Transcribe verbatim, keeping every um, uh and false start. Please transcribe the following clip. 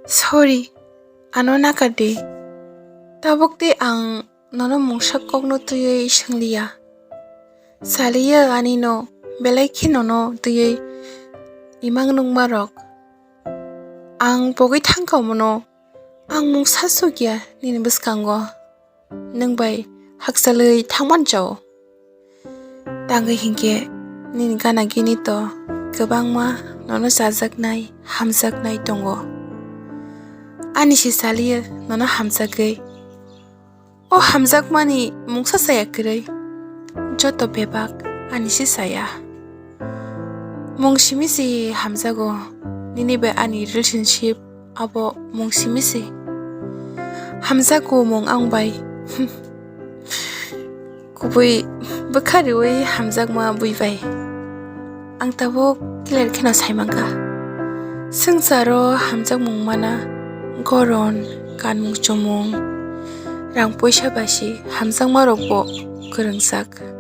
Sorry, ano nakar di. Tabuk tei ang nono mungsa kokno twiwi swngliya. Saliya ani no belai khe nono twiwi imang nungma rok. Ang pogwi thangkha mono, ang mungsa sukya nini bwskango. Nwng bai hakchalwi thangman chao. Tangwi hinkhe nini gana gini to kwbangma nono chajaknai, hamjaknai tongo. Ani se saliya nono hamjagwi. O hamjakmani mungsa saya kwrwi. Joto bebak ani se saya. Mung simi se hamjago. Nini bai ani relationship abo mung simi se. Hamjago mung ang bai. Kubui bwkha riwi hamjakma bui bai. Ang tabuk clear kheno sai mankha. Swngcharo hamjakmung mana goron, kanmung chumung, rang poisa bai se hamjakma rokbo kwrwngjak.